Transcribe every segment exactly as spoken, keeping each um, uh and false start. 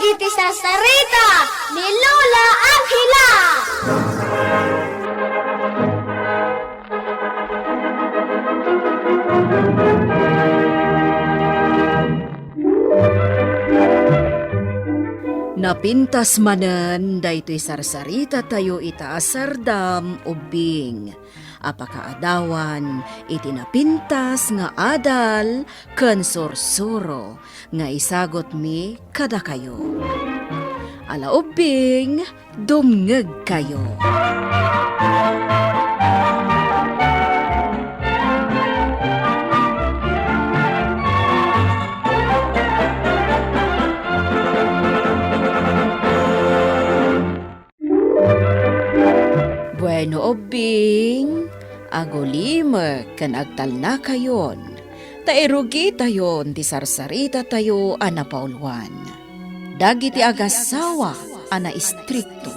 Iti sarsarita ni Lola Angela. Napintas manen daytoy sarsarita tayo ita a sardam ubbing a pakaadawan iti napintas nga adal ken sursuro nga isagutmi kadakayo. Ala ubbing, dumngegkayo. Bueno, ubbing, agulimek ken agtalnakayon, ta irugitayon ti sarsarita tayo a napauluan. Dagiti agassawa a naistrikto.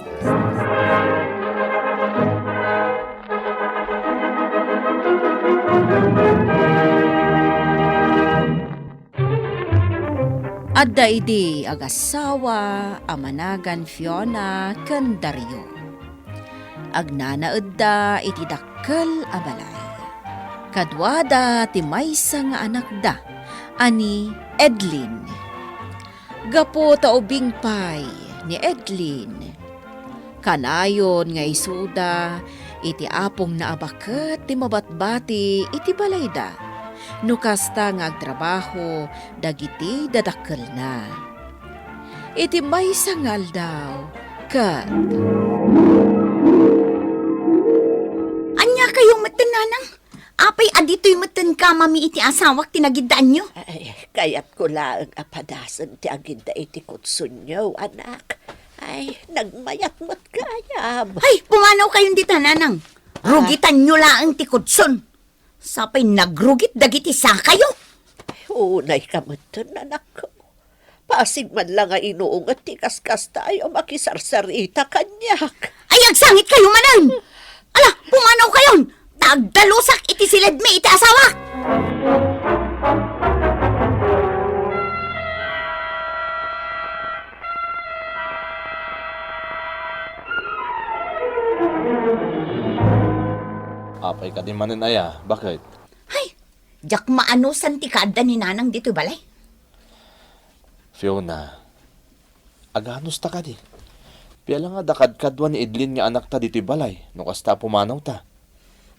Adda idi agassawa a managan Fiona ken Dario. Agnanaedda iti dakkel a balay. Kaduada ti maysa nga anakda a ni Edlin. Gapu ta ubing pay ni Edlin, kanayon nga isuda iti apongna a baket ti mabatbati iti balayda, no kasta nga agtrabaho dagiti dadakkelna. Iti maysa nga aldaw, ket Ania kayo metten, nanang? Apay a ditoy metten kamami iti asawak ti nagiddaanyo? Ay, kayatko laeng a padasen ti agidda iti kutsonyo, anak. Ay, nagmayat met gayam. Ay, pumanaw kayon dita, nanang. Ah. Rugitanyo laeng ti kutson. Sapay nagrugit dagiti sakayo. Ay, unay ka metten, anakko. Pasig man la nga inuunget ti kaskasta a makisarsarita kaniak. Ay, agsangit kayo manen! Ala, pumanaw kayon! Ta agdalusak iti siledmi iti asawak! Apay kadi manen aya, baket? Hay, diak maanusan ti kaadda ni nanang ditoy balay. Fiona, aganusta kadi? Pia la nga adda kadkadua ni Edlin nga anakta ditoy balay, no kasta a pumanawta?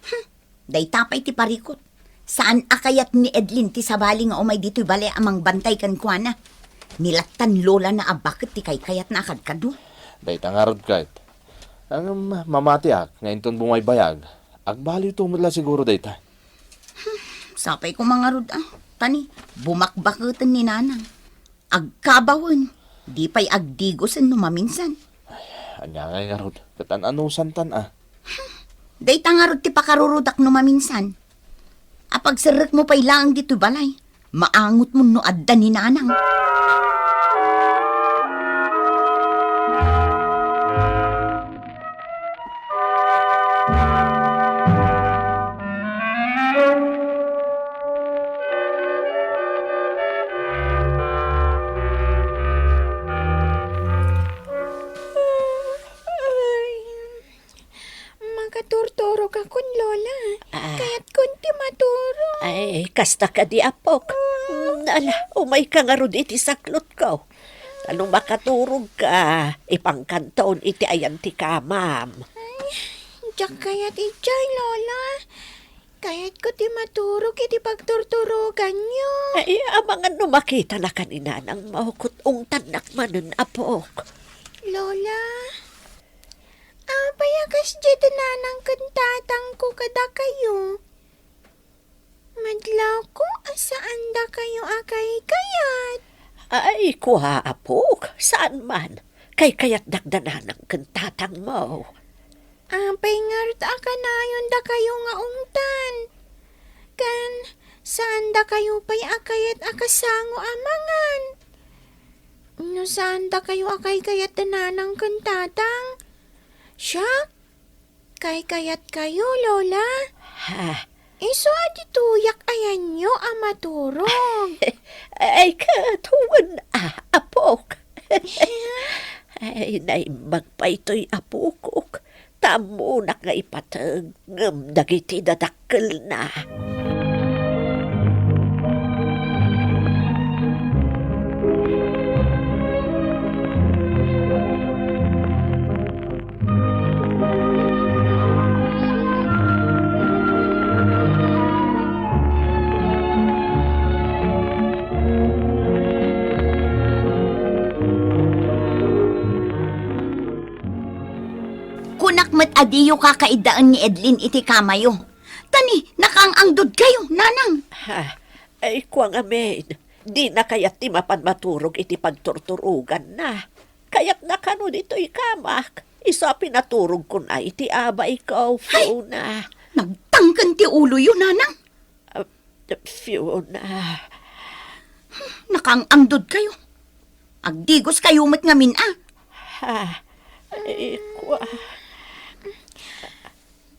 Hmm, dayta pay ti parikut. Saan a kayat ni Edlin ti sabali nga umay ditoy balay a mangbantay kenkuana. Ni lattan lolana a baket ti kaykayatna a kadkadua. Dayta ngarud ket. Ngem mamatiak nga inton bumaybayag, agbaliwto met la siguro dayta. Hmm, sapay koma ngarud a. Ta ni, bumakbaketen ni nanang. Agkabawen, di pay agdigosen no maminsan. Ay, ania ngay ngarud, ket an-anusantan a. Hmm, dayta ngarud ti pakarurudak no maminsan. Apagserrekmo pay laeng ditoy balay, maangotmon no adda ni nanang. Makaturturogakon, Lola. Ah. Kayatkon ti maturog. Ay, kasta kadi, apok. Mm, ala, umayka ngarud iti saklotko. Ta no makaturogka, ipangkanton iti ayan ti kamam. Ay, diak kayat idiay, Lola. Kayatko ti maturog iti pagturturoganyo. Ay, amangan no makitana kan ni nanangmo, ket ungtannak manen, apok. Lola, apay a kasdiay ti nanang ken tatangko kadakayo? Madlawko a saan dakayo a kaykayat. Ay, kua, apok, saan man. Kaykayatdak da nanang ken tatangmo. Apay ngarud a kanayon dakayo nga ungtan? Ken saan dakayo pay a kayat a kasango a mangan? No saan dakayo a kaykayat da nanang ken tatang, siak, kaykayatkayo, Lola. Ha? Isu a ditoyak ayanyo a maturog. Ay, ket wen a, apok. Ay, naimbag pay toy apokok. Ta ammonak nga ipateg, ngem dagiti dadakkelna. Kunak met a diyo kakaiddaen ni Edlin iti kamayo. Ta ni, nakaang-angdod kayo, nanang. Ha? Ay, kua ngamin, dina kayat ti mapan maturog iti pagturturoganna. Kayatna kano ditoy kamak, isu a pinaturogkon iti abayko, Fiona. Nagtangken ti uloyo, nanang. Ah, Fiona. Nakaang-angdod kayo. Agdigos kayo met ngamin, a. Ha? Ikua.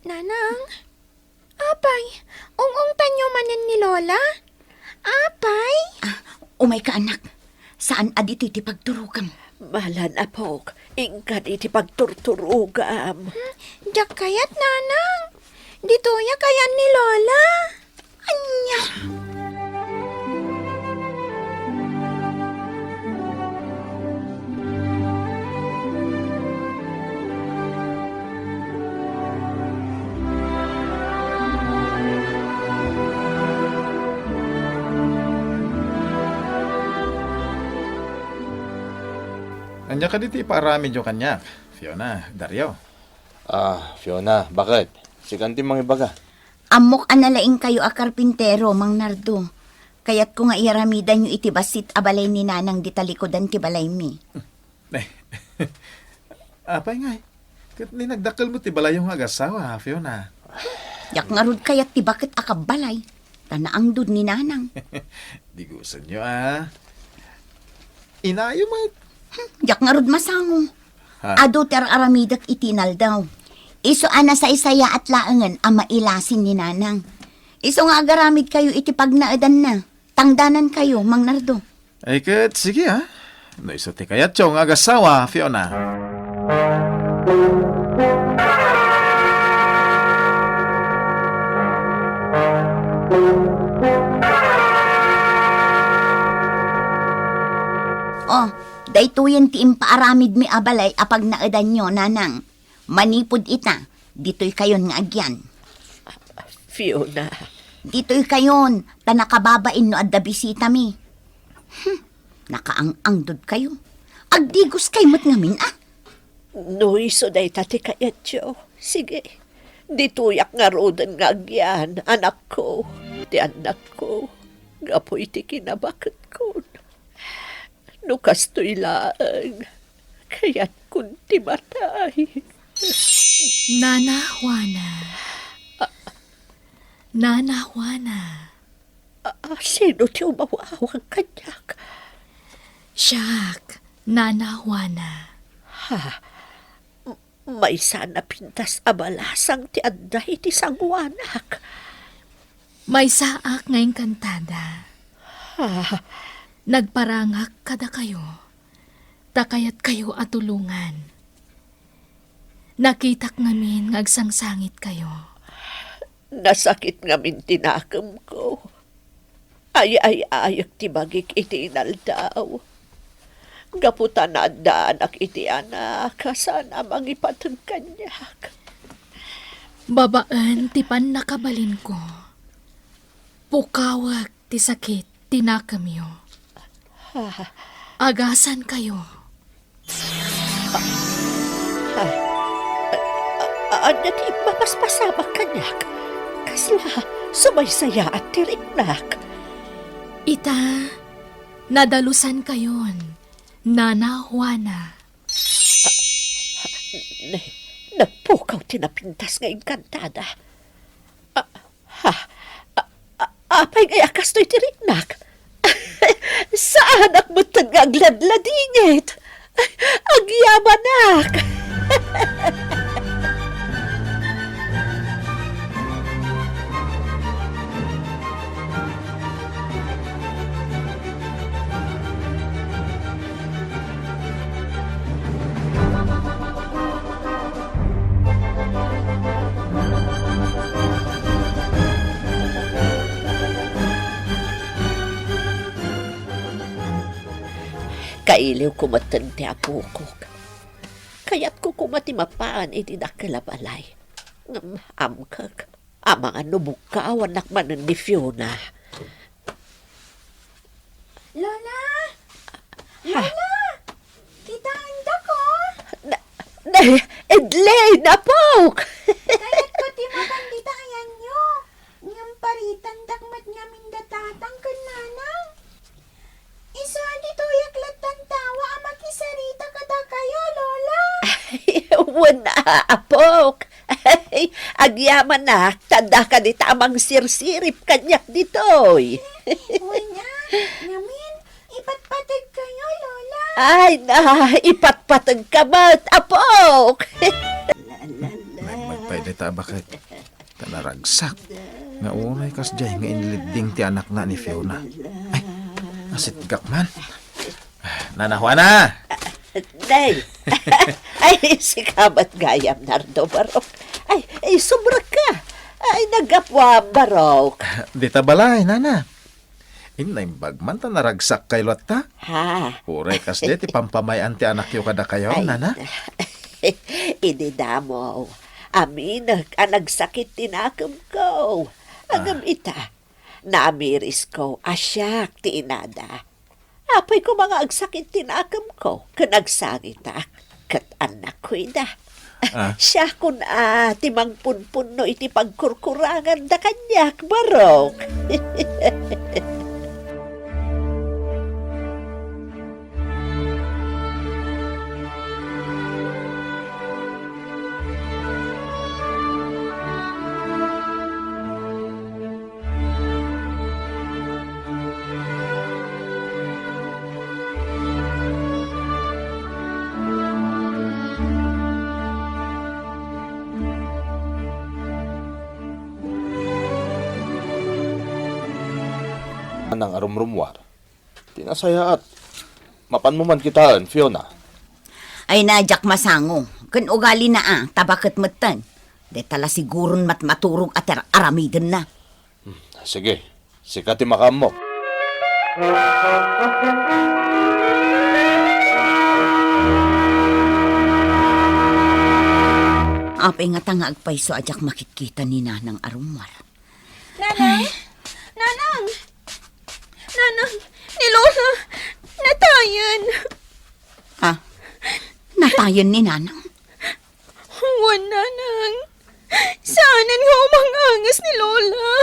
Nanang, apay, ung-ungtanyo manen ni Lola? Apay? Ah, umayka, anak. Saan a ditoy ti pagturogam. Malan, apok, inka ditoy ti pagturturogam. Hmm, diak kayat, nanang. Ditoyak ayan ni Lola. Ania? Ania kadi ti ipaaramidyo kaniak, Fiona, Dario? Ah, Fiona, baket? Sikan ti mangibaga. Ammok a nalaingkayo a karpintero, Mang Nardo. Kayatko nga iyaramidanyo iti bassit a balay ni Nanang dita likudan ti balaymi. Apay ngay? Ket ni nagdakkel met ti balayyo nga agassawa, Fiona. Diak ngarud kayat ti baket a kabbalay, ta naangdod ni Nanang. Digosenyo, a. Inayo met. Hmm, diak ngarud masango. Ha? Adu ti ar-aramidek iti inaldaw. Isu a nasaysayaat laengen a mailasin ni Nanang. Isu nga agaramidkayo iti pagnaedanna. Tangdanankayo, Mang Nardo. Ay ket, sige, a. No isu ti kayatyo nga agassawa, Fiona. Oh, daytoyen ti impaaramidmi a balay a pagnaedanyo, Nanang. Manipud ita, ditoykayon nga agyan. Fiona. Ditoykayon, ta nakababain no adda bisitami. Hmm, nakaang-angdod kayo. Agdigos kay met ngamin, a. No isu dayta ti kayatyo, sige. Ditoyak ngaruden nga agyan, anakko. Ti annakko, gapu iti kinabaketkon. No kastoy laeng, kayatkon ti matay. Nana Juana. Nana Juana. A, a, sino ti umaw-awag kaniak? Siak, Nana Juana. Ha? M-, maysa a napintas a balasang ti adda iti sangoanak. Maysaak nga engkantada. Ha? Nagparangak kadakayo, ta kayatkayo a tulongan. Nakitak ngamin nga agsangsangitkayo. Nasakit ngamin ti nakemko. Ay-ay-ayek ti bagik iti inaldaw. Gapu ta naaddaanak iti anak a saan a mangipateg kaniak. Babaen ti pannakabalinko, pukawek ti sakit ti nakemyo. Ah. Agasankayo. Ah, ah, ah, ania ti mapaspasamak kaniak? Kasla sumaysayaat ti riknak. Ita, nadalusankayon, Nana Juana. Ah, ah, ne, nagpukaw ti napintas nga engkantada. Ah, Ha? A-, a-, apay ngay a kastoy ti riknak? Saanak metten nga agladladingit. Agyamanak! Ailiwko metten ti apokok. Kayatko koma ti mapaan iti dakkel a balay. Ngem amkek, amangan no bugkawannak manen ni Fiona. Lola! Lola! Kitaendako? Na, na, Edley, napok! Kayatko ti mapan dita ayanyo. Ngem paritandak met ngamin da tatang ken nanang. Isu a ditoyak lattan tawa a makisarita kadakayo, Lola. Wen, apok. Agyamanak, ta daka dita a mangsirsirip kaniak ditoy. Wen a, ngamin, ipatpategkayo, Lola. Ay na, ipatpategka met, apok. Nagmagpay dita a baket. Ta naragsak nga uray kasdiay nga inlidding ti anakna ni Fiona. Ay, nasitgak man. Nana Juana! Nay! Ay, sika met gayam, Nardo, barok. Ay, ay, sobra ka. Ay, naggapuam, barok. Dita balay, nana. Innaimbag man ta naragsakkay latta. Ha? Uray kasdi ti pampamay-an ti anakyo kadakayo, ay, nana. Idi damo, aminek a nagsakit ti nakemko. Ngem ita, naamirisko a siak ti inada. Apay koma nga agsakit ti nakemko ken agsangitak, ket annakko ida. Ah. Siakon a ti mangpunpunno iti pagkurkuranganda kaniak, barok. Nang arumrumwar. Ti nasayaat. Mapanmo man kitaen, Fiona. Ay na, diak masango. Ken ugalina a, ta baket metten. Deta la siguron met maturog a ti ar-aramidenna. Hmm, sige. Sika ti makaammok. Apay ngata nga agpayso a diak makitkita ni Nanang a rummuar? Nanang? Ay. Nanang! Nanang! Ni Lola! Natayen! Ah, natayen ni Nanang? Wen, Nanang. Saanen nga umangangas ni Lola.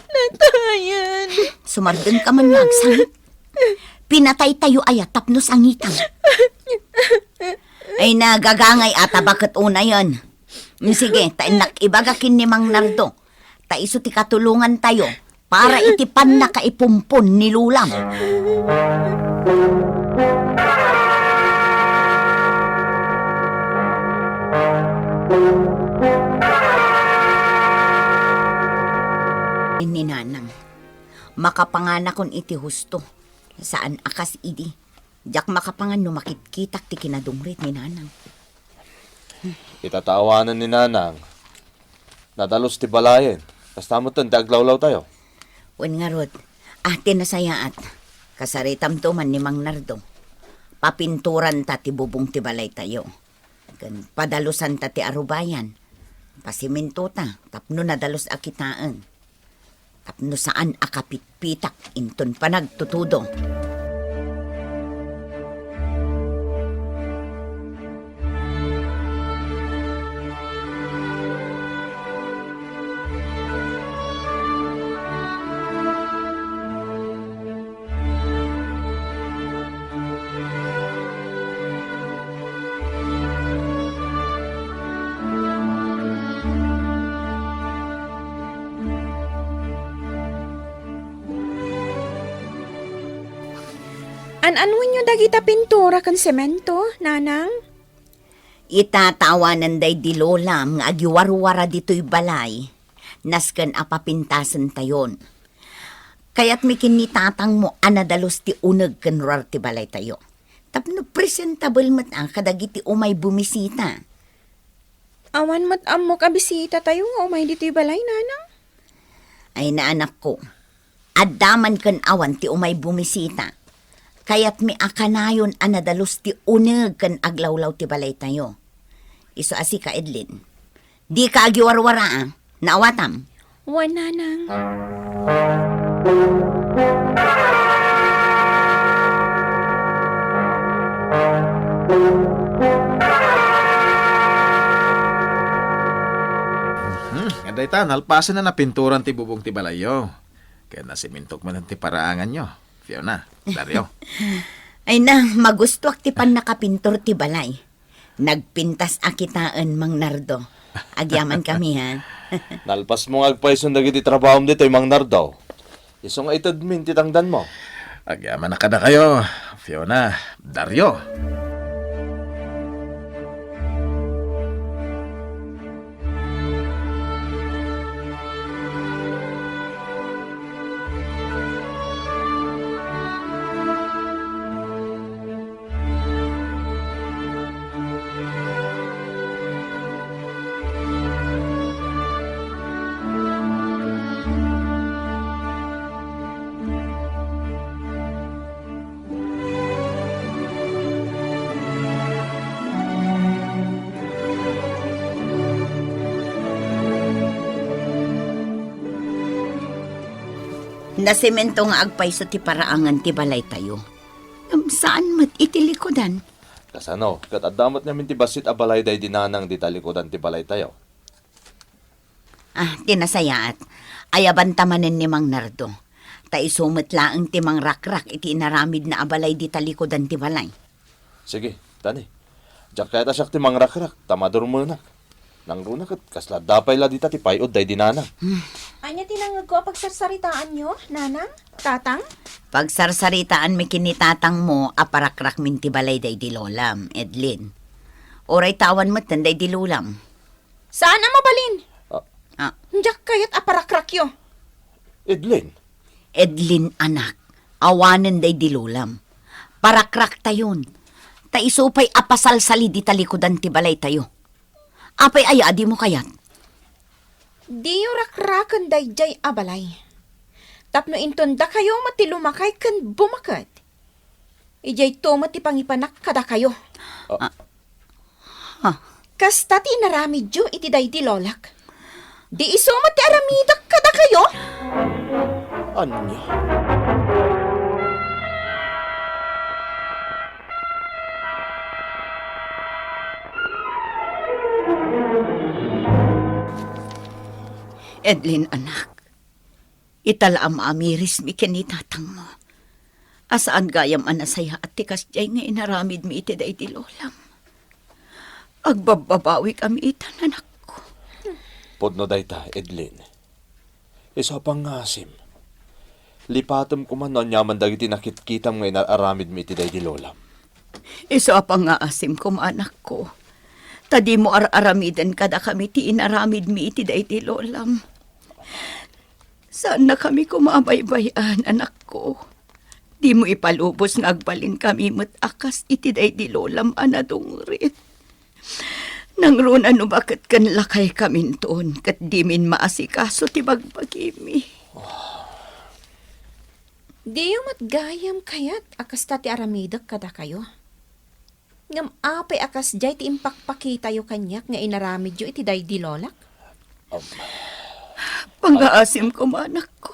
Natayen. Sumardengka man nga agsangit. Pinataytayo aya tapno sangitan? Ay, nagagangay a ta baket unayen. Mm, sige, ta innak ibaga ken ni Mang Nardo. Ta isu ti katulongantayo para iti pannakaipumpon ni Lolam. Ni Nanang, makapanganakon iti husto. Saan a kas idi. Diak makapangan no makitkitak ti kinadungrit ni Nanang. Ita ta awanen ni Nanang, nadalus ti balayen. Kasta metten ti aglawlawtayo. Wen ngarud, ah, ti nasayaat, kasaritamto man ni Mang Nardo. Papinturanta ti bubong ti balaytayo. Ken padalosanta ti arubayan. Pasimentota tapno nadalus a kitaen. Tapno saan a kapitpitak inton panagtutudo. An-anonyo dagita pintura ken semento, Nanang? Ita ta awanen daydi Lolam nga agiwarwara ditoy balay, nasken a papintasentayon. Kayatmi ken ni tatangmo a nadalus ti uneg ken ruar ti balaytayo. Tapno presentable met a kadagiti umay bumisita. Awan met ammok a bisitatayo nga umay ditoy balay, Nanang? Ay, naanakko, adda man ken awan ti umay bumisita. Kayatmi a kanayon a nadalus ti uneg ken aglawlaw ti balaytayo. Isu a sika, Edlin. Dika agiwarwara, a. Naawatam? Wen, Nanang. Hmm, nga dayta, nalpasen a napinturan ti bubong ti balayyo. Ken nasimintok man ti paraanganyo, Fiona, Dario. Ay na, magustuak ti pannakapintor ti balay. Nagpintas a kitaen, Mang Nardo. Agyamankami, ha? Nalpasmo nga agpayson dagiti trabahom ditoy, Mang Nardo. Isu nga itedmin ti tangdanmo. Agyaman a kadakayo, Fiona, Dario. Nasemento nga agpayso ti paraangan ti balaytayo. Ngem saan met iti likudan. Kasano? Ket adda met ngamin ti bassit a balay daydi nanang dita likudan ti balaytayo. Ah, ti nasayaat. Ayabanta manen ni Mang Nardo. Ta isu met laeng ti mangrakrak iti inaramidna a balay dita likudan ti balay. Sige, tani. Diak kayat a siak ti mangrakrak, ta madurmenak. Nangruna ket kasla adda pay la dita ti pay-od daydi nanang. Hmm. Ania ti nangngegko a pagsarsaritaanyo, Nanang? Tatang? Pagsarsaritaanmi ken ni tatangmo a parakrakmin ti balay daydi lolam, Edlin. Uray ta awan metten daydi lolam. Saan a mabalin? Ah. Ah. Diak kayat a parakrakyo. Edlin. Edlin, anak, awanen daydi lolam. Parakraktayon. Ta isu pay a pasalsali dita likudan ti balaytayo. Apay aya a dimo kayat? Diyo rakraken daydiay a balay. Tapno inton dakayo met ti lumakay ken bumaket, idiayto met ti pangipanak kadakayo. Ah. Ah. Ha? Kasta ti inaramidyo iti daydi lolak. Di isu met ti aramidek kadakayo? Ania? Edlin, anak, ita la a maamirismi ken ni tatangmo a saan gayam a nasayaat ti kasdiay nga inaramidmi iti daydi lolam. Agbabbabawik a miitan, anakko. Pudno dayta, Edlin. Isu a pangngaasim. Lipatem koma no aniaman dagiti nakitkitam nga inar-aramidmi iti daydi lolam. Isu a pangngaasim koma, anakko. Ta dimo ar-aramiden kadakami ti inaramidmi iti daydi lolam. Saannakami koma a baybay-an, anakko. Dimo ipalubos nga agbalinkami met a kas iti daydi lolam a nadungrit. Nangruna no baket ken lakaykaminton ket dimin maasikaso ti bagbagimi. Diyo met gayam kayat a kasta ti aramidek kadakayo. Ngem apay a kasdiay ti impakpakitayo kaniak nga inaramidyo iti daydi lolak? Am. Pangngaasim koma, anakko.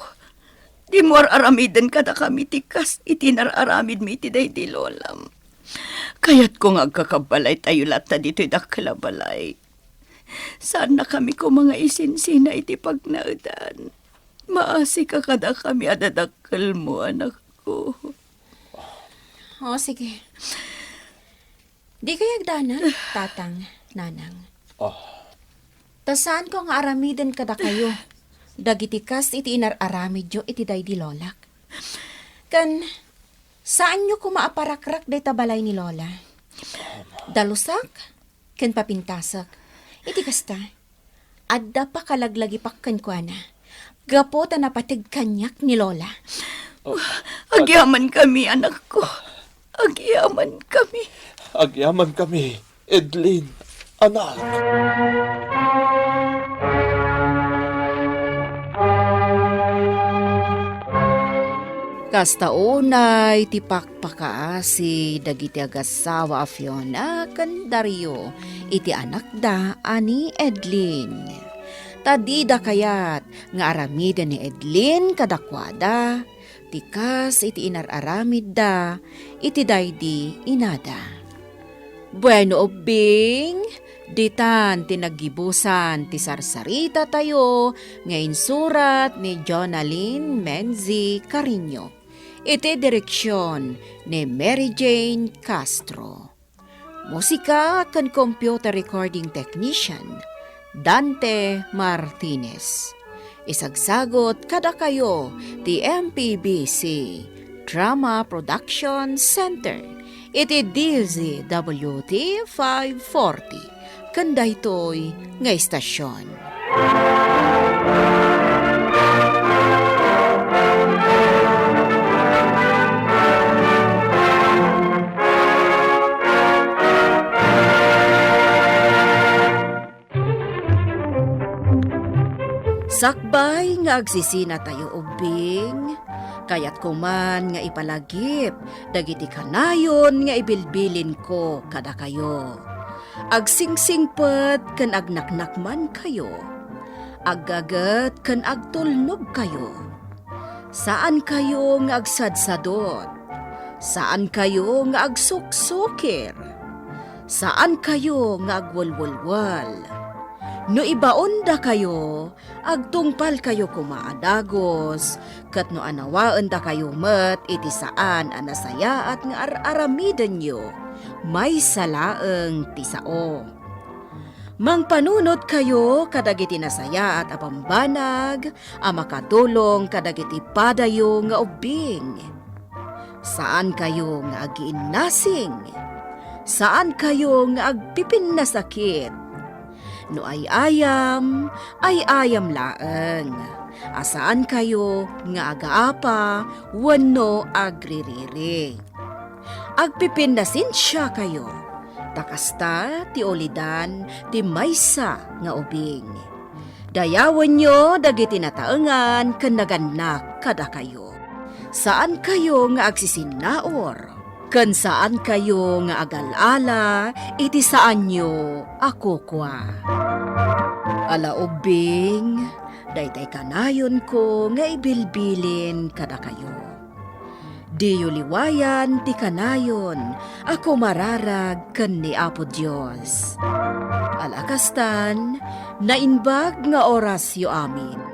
Dimo ar-aramiden kadakami ti kas iti nar-aramidmi iti daydi lolam. Kayatko nga agkakabbalaytayo latta ditoy dakkel a balay. Saannakami koma nga isinsina iti pagnaedan. Maasika kadakami a dadakkelmo, anakko. O, sige. Dikay agdanag, tatang, nanang. Ah. Ta saanko nga aramiden kadakayo dagiti kas iti inar-aramidyo iti daydi lolak. Ken saanyo koma a parakrak dayta balay ni Lola. Dalusak ken papintasek. Iti kasta, adda pakalaglagipak kenkuana gapu ta napateg kaniak ni Lola. Oh. Agyamankami, anakko. Agyamankami. Agyamankami, Edlin, anak. Kasta unay ti pakpakaasi dagiti agassawa a Fiona ken Dario iti anakda a ni Edlin. Ta dida kayat nga aramiden ni Edlin kadakuada ti kas iti inar-aramidda iti daydi inada. Bueno, ubbing, ditan ti naggibusan ti sarsarita tayo nga insurat ni Jonalyn Menzi Carino, iti direksyon ni Mary Jane Castro. Musika ken computer recording technician, Dante Martinez. Isagsagot kadakayo ti M P B C Drama Production Center iti D Z W T five forty ken daytoy nga istasyon. Sakbay nga agsisinatayo ubbing, kayatko man nga ipalagip dagiti kanayon nga ibilbilinko kadakayo. Agsingsingpet ken agnaknakmankayo. Aggaget ken agtulnogkayo. Saankayo nga agsadsadot. Saankayo nga agsuksukir. Saankayo nga agwelwelwel. No ibaondakayo, agtungpalkayo koma a dagus, ket no anawaendakayo met iti saan a nasayaat nga ar-aramidenyo, maysa laeng ti sao. Mangpanunotkayo kadagiti nasayaat a bambanag a makatulong kadagiti padayo nga ubbing. Saankayo nga agiinnasing. Saankayo nga agpipinnasakit. No ay-ayam, ay-ayam laeng. A saankayo nga agaapa wenno agririri. Agpipinnasensiakayo, ta kasta ti ulidan ti maysa nga ubing. Dayawenyo dagiti nataengan ken nagannak kadakayo. Saankayo nga agsisinnaur, ken saankayo nga agal-ala iti saanyo a kukua. Ala ubbing, daytay kanayonko nga ibilbilin kadakayo. Diyo liwayan ti kanayon a kumararag ken ni Apo Dios. Ala kastan, naimbag nga orasyo amin.